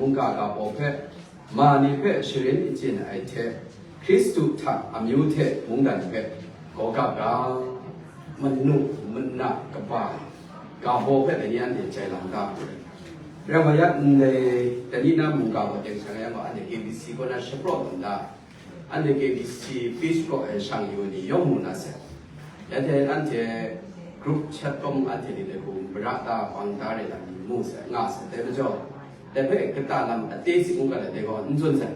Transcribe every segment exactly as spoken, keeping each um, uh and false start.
Mungga ga baw hpe, ma ni hpe sharin achyin ai hte, Hkristu hta amyu hte mungdan hpe gaw gap ga, manu, mana, kaba, ga baw hpe dai ni anhte jai lam ga. Rai wa yang, ndai, dai ni na mungga gaw teng sha yang gaw, anhte K B C kaw na shapraw tawn da, anhte K B C page kaw e shang yu ni yawng mu na se. Ya hte anhte group chat kaw mung anhte ni dai hku mara ta, bang ta re lam ni mu se, nga se. Dai majaw, dai hpe kata lam ate si ngu ga dai gaw n tsun sai.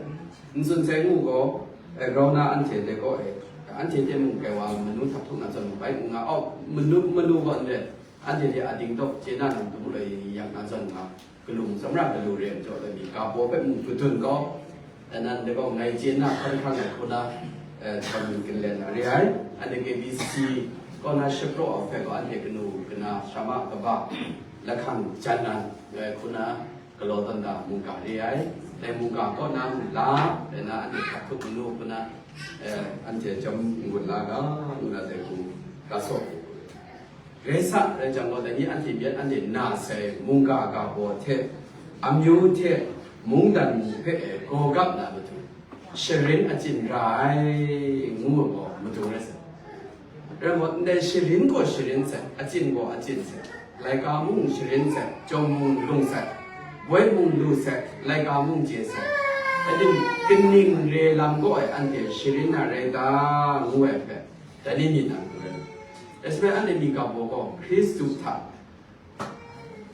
N tsun sai ngu gaw, eh, grau na anhte dai gaw e, anhte hte mung kai wa manu hta htuk na zawn bai ngu nga, au, manu, manu gaw n ret, anhte hte ading dawk chye na lam dum loi yak na zawn nga, galung tsawmra galu re ai majaw, dai mi ga baw hpe mung kadun gaw, eh, nan dai gaw ngai chye na hkan hkan ai hku na, eh, htawn ginlen na re ai. Anhte K B C kaw na shapraw ai hpe gaw, anhte kanu kana, shama kaba, lahkang jan na, eh, hku na, galaw tawn da mungga re ai. Dai mungga kaw na la, dai na anhte hkap htuk manu hku na, eh, anhte chyawm n-gun la ga, ngu na dai hku ga saw. Rai sa, rai jang gaw, dai ni anhte myit anhte na sai mungga ga baw hte, amyu hte, mungdan hpe e gaw gap na matu, sharin achyin ra ai, ngu ai gaw matu rai sa. Rai gaw, ndai sharin gaw sharin sai, achyin gaw achyin sai, laika mung sharin sai, jawng mung lung sai, boi mung lu sai, laika mung chye sai. Ating kaning re lam gaw e anhte sharin na rai ta, ngu ai hpe, dai ni myit na hku rai. Rai sa anhte myit ga baw gaw Hkristu hta,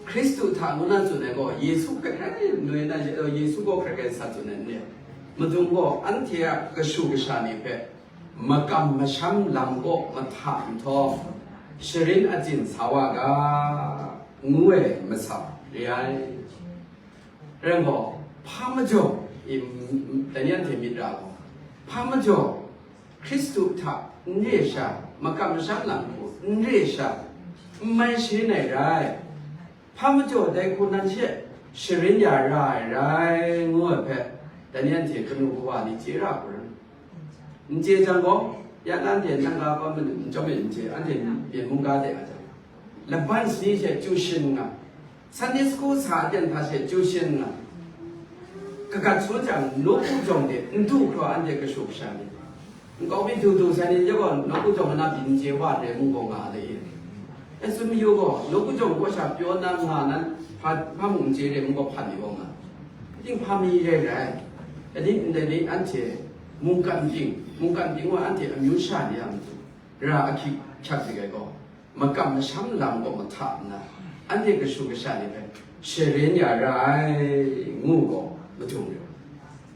Hkristu hta ngu na tsun ai gaw, Yesu hpe hkrai noi na, Yesu gaw hkrai hkrai sa tsun ai n re. Madung gaw anhte a kashu kasha ni hpe makam masham lam kaw mahta nhtawm, sharin achyin sa wa ga, ngu ai masam re ai. Rai gaw, hpa majaw, i, dai ni anhte myit ra gaw, hpa majaw, Hkristu hta n re sha, makam masham lam hku n re sha, n mai sharin ai rai. Hpa majaw dai hku nan she sharin ya ra ai rai, ngu ai hpe, dai ni anhte kanu kawa ni chye ra hku rai. N chye jang gaw, ya nanhte nang ga pa manu n chyawm e n chye, anhte myen mungga de a jang, laban shani she chyu shin nga, Sunday school sa aten hta she chyu shin nga, kagat sun jang, nawku jawng de n du hkraw anhte kashu kasha ni, nkau mi du du sai ni, ya gaw nawku jawng na byin chye wa re mung gaw nga de ye. E tsun mayu gaw, nawku jawng kaw sha pyaw na nga nan, hpa, hpa mung n chye re mung gaw hpan ni gaw nga. Ting hpa mi rai rai. Aning ndai ni anhte mungkan ting, mungkan ting wa anhte amyu sha ni a matu, ra ahkyik hkyak dik ai gaw, makam masham lam gaw mahta nna, anhte kashu kasha ni hpe sharin ya ra ai, ngu gaw madung rai.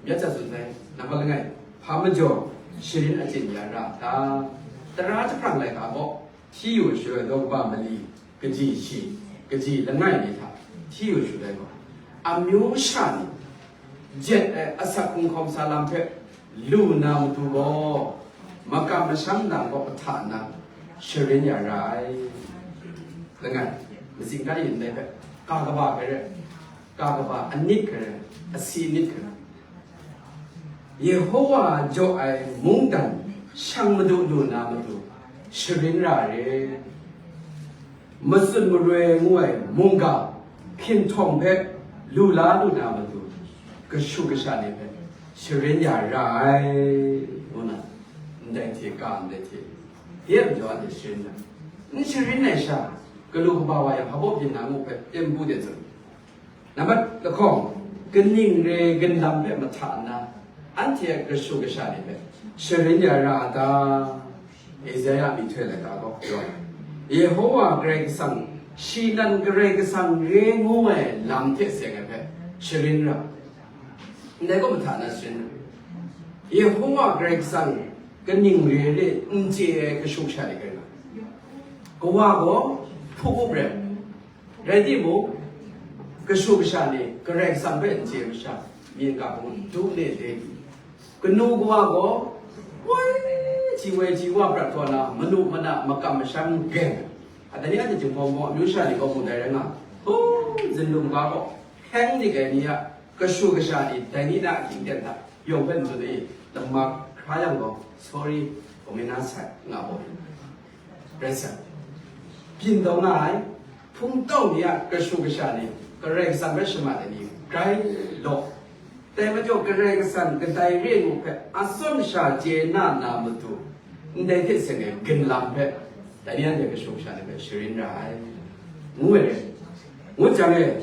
Myit sa tsun sai, nang hpa langai, hpa majaw sharin achyin ya ra ta? Tara jahprang laika gaw, hti yu shaloi daw kaba mali, kaji shi, kaji langai ni hta hti yu shaloi gaw, amyu sha ni jet ai asak hkrung hkawm sa lam hpe lu na matu gaw, makam masham lam gaw mahta nna sharin ya ra ai. Langai, matsing ga yin dai hpe, ka kaba hpe rai, ka kaba anit hpe rai, asi nit hpe rai, Yehowa jaw ai mungdan shang madu lu na matu sharin ra re. Matsun maroi ngu ai mungga hkinhtawng hpe lu la lu na matu, kashu kasha ni hpe sharin ya ra ai, ngu na, ndai hte ka ndai hte, de majaw anhte sharin ai. N sharin ai sha, galu kaba wa yang, hpa baw byin na ngu hpe, ten bu de tsun. Nambat lahkawng, kaning re ginlam hpe mahta nna, anhte a kashu kasha ni hpe sharin ya ra a ta? Isaya myihtoi laika gaw, Yehowa Karai Kasang, shi nan Karai Kasang re ngu ai lam hte seng ai hpe sharin ra. Ndai gaw mahta na sharin ra. Yehowa Karai Kasang kaning re re n chye ai kashu kasha ni hkrai nga. Kawa gaw hpuk up rai. Rai timung, kashu kasha ni Karai Kasang hpe n chye ai masha, myin ga hpung du ne de. Kanu kawa gaw, woi, ji woi ji wa prat taw na, manu mana makam masham geng. Adani anhte jinghpaw maw, amyu sha ni gaw mu dai rai nga, htung zinlum ga gaw, hkyeng dik ai ni a kashu kasha ni dai ni na ahkying ten hta yawng hpe n tsun i, lama hkra yang gaw, sorry, kaw mi na sai, nga gaw, rai sai. Byin taw nga ai, hpung tawng ni a kashu kasha ni, Karai Kasang hpe shamat ai ni, Dai law, dai majaw Karai Kasang kadai re ai mu hpe atsawm sha chye na na matu, ndai hte seng ai ginlam hpe, dai ni anhte kashu kasha ni hpe sharin ra ai, ngu ai re. Ngut jang e,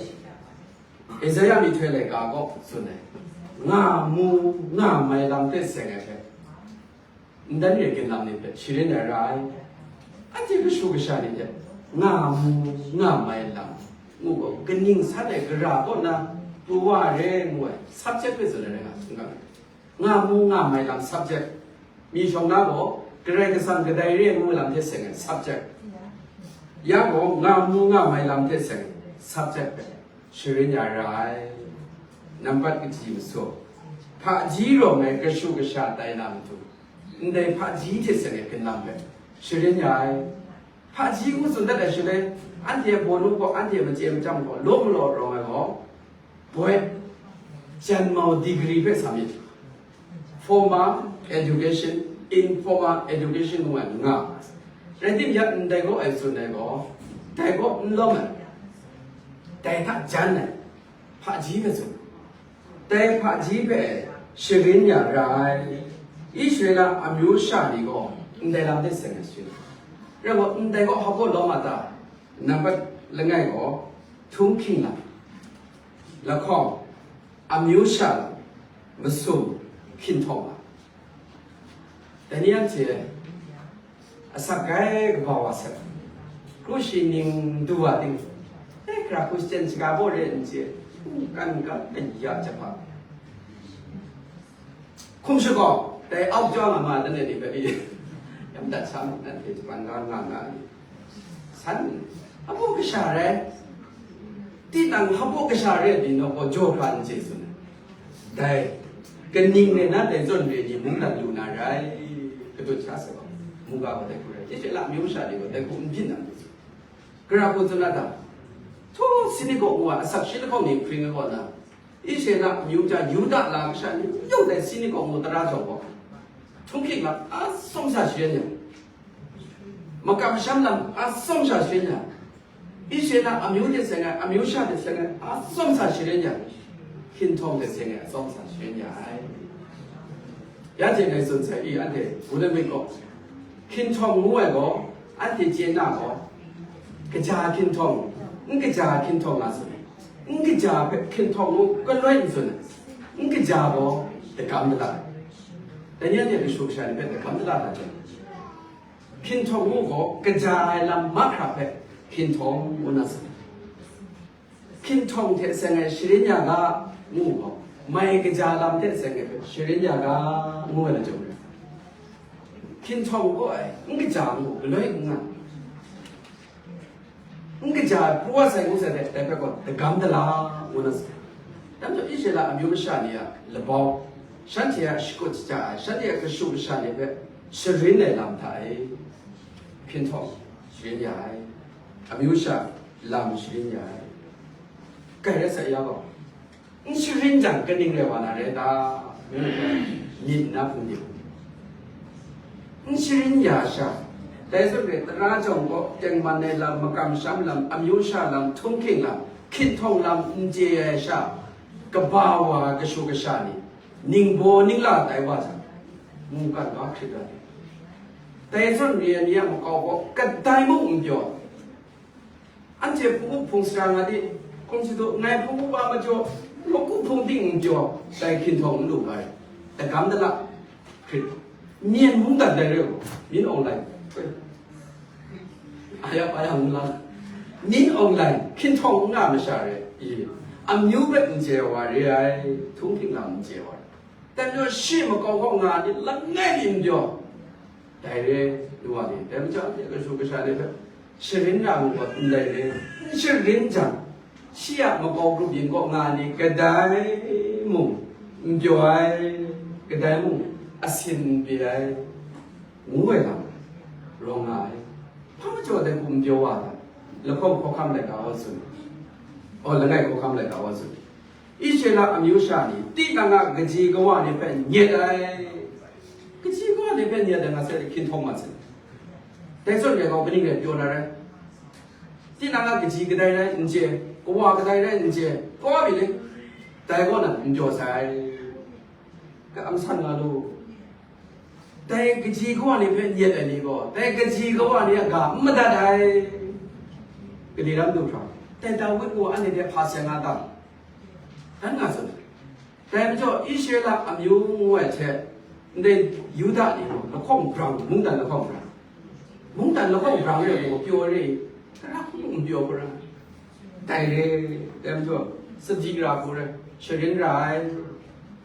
Isaya myihtoi laika gaw tsun ai, nga mu, nga mai lam hte seng ai hpe, ndai re ginlam ni hpe sharin ai ra ai. Anhte kashu kasha ni hte nga mu, nga mai lam, ngu gaw, kaning san ai gara kaw na pru wa re ngu ai subject hpe tsun ai rai nga, nga mu, nga mai lam subject. Mi shawng na gaw, Karai Kasang kadai re ai ngu ai lam hte seng ai subject. Ya gaw, nga mu, nga mai lam hte seng ai subject hpe sharin ya ra ai. Nambat kaji masu, hpaji rawng ai kashu kasha tai na matu, ndai hpaji hte seng ai ginlam hpe sharin ya ai. Hpaji ngu tsun dat ai shaloi, anhte a bawnu gaw, anhte a machye machyam gaw, law malaw rawng ai gaw, boi, janmau degree hpe sa myit. Formal education, informal education ngu ai nga. Rai tim, ya ndai gaw ai tsun ai gaw, dai gaw n lawm ai, dai hta jan ai, hpaji hpe tsun. Dai hpaji hpe sharin ya ra ai. Israela amyu sha ni gaw ndai lam hte seng ai sharin. Rai gaw, ndai gaw hpa gaw lawm a ta? Nambat langai gaw, htunghking lam, lahkawng, amyu sha lam, masum, hkinhtawng lam. Dai ni anhte asak gai kaba wa sek, kru shi ning du wa ting, e, hkra Christian shaga baw re n chye, kan kan kan ya jahpa. Hkum shakaw, dai auk chyawng a ma dan ai ni hpe i, yam dat sa mu, nanhte Japan ga nga nga ai ni. San, hpabaw kasha rai, tinang hpabaw kasha rai ai ni naw gaw jaw hkra n chye tsun ai. Dai, kaning rai na dai zawn re ni mungdan lu na rai, kadut sha sai gaw, mungga gaw dai hku rai, Israela amyu masha ni gaw dai hku n byin na n tsun. Gara hku tsun na ta? Htaw sinagog ngu ai asak shi lahkawng ni hpring ai kaw na, Israela amyu ja Yuda la kasha ni yawng dai sinagog ngu tara jawng gaw, htunghking lam atsawm sha sharin yang, makam masham lam atsawm sha sharin yang, Israela amyu hte seng ai, amyu sha hte seng ai, atsawm sha sharin yang, hkinhtawng hte seng ai, atsawm sha sharin ya ai. Ya hte ngai tsun sai i, anhte Buddha myit gaw, hkinhtawng ngu ai gaw, anhte chye na gaw, kaja hkinhtawng, n kaja hkinhtawng nga tsun ai. N kaja hpe hkinhtawng ngu galoi n tsun ai. N kaja gaw dagam dala ai. Dai ni anhte kashu kasha ni hpe dagam dala hta chyawm, hkinhtawng ngu gaw kaja ai lam mahkra hpe hkinhtawng ngu na tsun ai. Hkinhtawng hte seng ai sharin ya ga ngu gaw, mai kaja lam hte seng ai hpe sharin ya ga ngu ai lachyum rai. Hkinhtawng gaw ai, n kaja ngu, galoi n nga, n kaja pru wa sai ngu sai hte, dai hpe gaw dagam dala ngu na tsun ai. Dai majaw Israela amyu masha ni a labau, shanhte a shakut shaja ai, shanhte a kashu kasha ni hpe sharin ai lam hta e, hkinhtawng sharin ya ai, amyu sha lam sharin ya ai. Kai rai sai ya gaw, n sharin jang kaning rai wa na rai ta? Ngu ai myit na hpung de, n sharin ya sha, dai zawn re tara jawng gaw tengman ai lam, makam masham lam, amyu sha lam, htunghking lam, hkinhtawng lam n chye ai sha, kaba wa kashu kasha ni, ningbaw ningla tai wa jang, mungkan ga hkrit rai. Dai zawn re ai ni a makau gaw kadai mung n pyaw. Anhte hpung up hpung sara nga di, hkum satu, ngai hpung up wa majaw, hpung up hpung ting n pyaw, dai hkinhtawng n lu ga ai. Dagam dala hkrit, myen mungdan dai re u, min awng lai. Ayap ayang nlang, min awng lai, hkinhtawng n nga masha re i, amyu hpe n chye wa re ai, htunghking lam n chye wa re. Dai majaw shi makau kaw nga ni langai mi n pyaw, dai re, nu wa ni, dai majaw anhte kashu kasha ni hpe sharin ra mu gaw ndai re, n sharin jang, shi a makau grup yin kaw nga ni kadai mung n pyaw ai, kadai mung asin n pyi ai, ngu ai lam rawng nga ai. Hpa majaw dai hku n pyaw wa ta? Lahkawng hkawhkam laika wa tsun, aw, langai hkawhkam laika wa tsun. Israela amyu sha ni, tinang a kaji kawa ni hpe nyet ai. Kaji kawa ni hpe nyet ai nga sai hkinhtawng mat sai. Dai zawn re gaw, kaning rai pyaw na rai? Tinang a kaji kadai rai n chye, kawa kadai rai n chye, kaw mi le? Dai gaw nan n jaw sai. Ka amsan nga lu. Dai kaji kawa ni hpe nyet ai ni gaw, dai kaji kawa ni a ga n madat ai. Kadi ram du hkra, dai Dawid gaw anhte hte hpa seng a ta? Dan nga tsun. Dai majaw, Israela amyu ngu ai hte, ndai Yuda ni gaw lahkawng brang, mungdan lahkawng brang, mungdan lahkawng brang re gaw pyaw re, tara hkung n pyaw hkra, dai re, dai majaw, sadi ra hku re, sharin ra ai,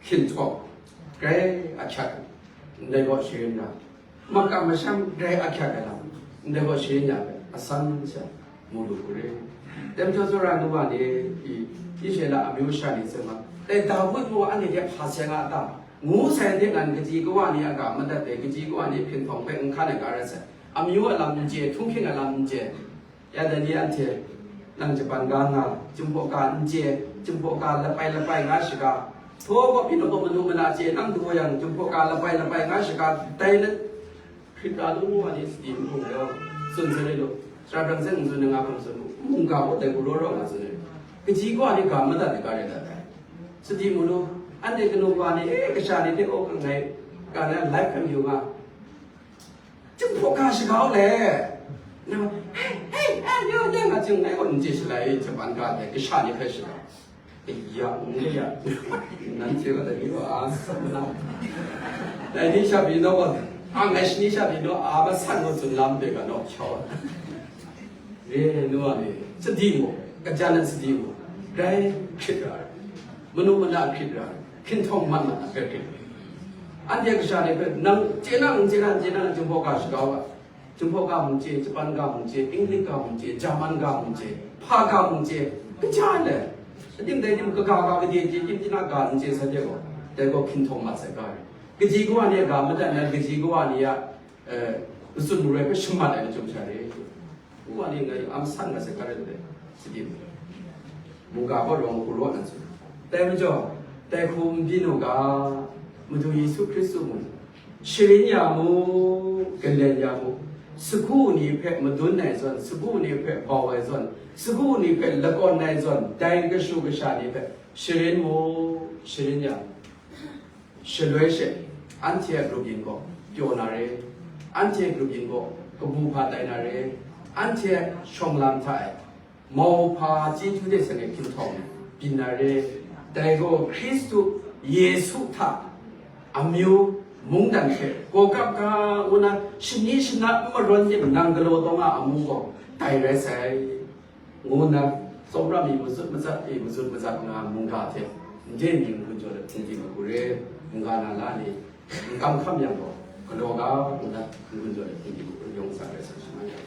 hkinhtawng, grai ahkyak, ndai gaw sharin ra, makam masham grai ahkyak ai lam, ndai gaw sharin ya ai, asan sha, mu lu hku re. Dai majaw, tsawra nu wa ni, i, Israela amyu sha ni tsun ma, dai Dawid gaw anhte hte hpa seng a ta? Ngu sai hte nan kaji kawa ni a ga madat ai, kaji kawa ni hkinhtawng hpe n hkan ai ga rai sai. Amyu a lam n chye, htunghking a lam n chye. Ya dai ni anhte, nang Japan ga nga, Jinghpaw ga n chye, Jinghpaw ga lapai lapai nga shaga, htaw gaw pyi law gaw manu mana chye, nang du yang Jinghpaw ga lapai lapai nga shaga, dai na, Hkrit ra lu ngu wa ni sadi n hkung gaw, tsun sai lu, sara brang seng n tsun ai nga hkum tsun mu, mungga gaw dai galaw raw nga tsun ai. Kaji kawa ni ga madat ai ga rai dat ai. Sadi mu lu, anhte kanu kawa ni, e, kasha ni hte aw ngai, ga na live hkam yu nga. Jinghpaw ga shaga u le. Nang, hei, hei, hei, yo, yo, nga jing ngai gaw n chye shalai, Japan ga dai kasha ni hpe shaga. Ya, ya. Nan chye ga dai ni wa a. Dai ni sha byin naw wa. A ngai shani sha byin naw a, ba san gaw tsun lam de ga naw chyaw. Re nu wa ni, sadi mu, kajan nan sadi mu. Grai hkrit ra. Manu mana hkrit ra. Hkinhtawng mat mat na hpe hkrit. Anhte kasha ni hpe, nang chye nang, chye nang, chye nang, Jinghpaw ga shaga wa. Jinghpaw ga mung chye, Japan ga mung chye, English ga mung chye, German ga mung chye, hpa ga mung chye, kaja le. Ating dai dim kaga ga kade chye, dim tina ga n chye sa de gaw, dai gaw hkinhtawng mat sai ga re. Kaji kawa ni a ga madat na, kaji kawa ni a, eh, matsun marai hpe shamat ai lachyum sha re. Kawa ni ngai a masan mat sai ga re dai, sadi mu. Mungga gaw rawng hku raw na tsun. Dai majaw, dai hku n byin u ga, Madu Yesu Hkristu mung, sharin ya mu, galen ya mu, sagu ni hpe madun ai zawn, sagu ni hpe bau ai zawn, sagu ni hpe lakawn ai zawn, dai kashu kasha ni hpe sharin mu, sharin ya mu. Shaloi she, anhte a grup yin gaw pyaw na re, anhte a grup yin gaw kabu hpa tai na re, anhte a shawng lam hta e, mauhpa chyeju de seng ai hkinhtawng byin na re. Dai gaw Hkristu Yesu hta amyu mungdan hte gawgap ga ngu na shani shana n marawn myit nang galaw taw nga amu gaw dai rai sai, ngu nna tsawmra mi mazut mazat e mazut mazat nga mungga hte n de n gun jaw let hpung di ma hku re, mungga na la ni n kam hkam yang gaw, galaw ga ngu nna n gun jaw let hpung di ma hku re, yawng sa rai sa shana ya.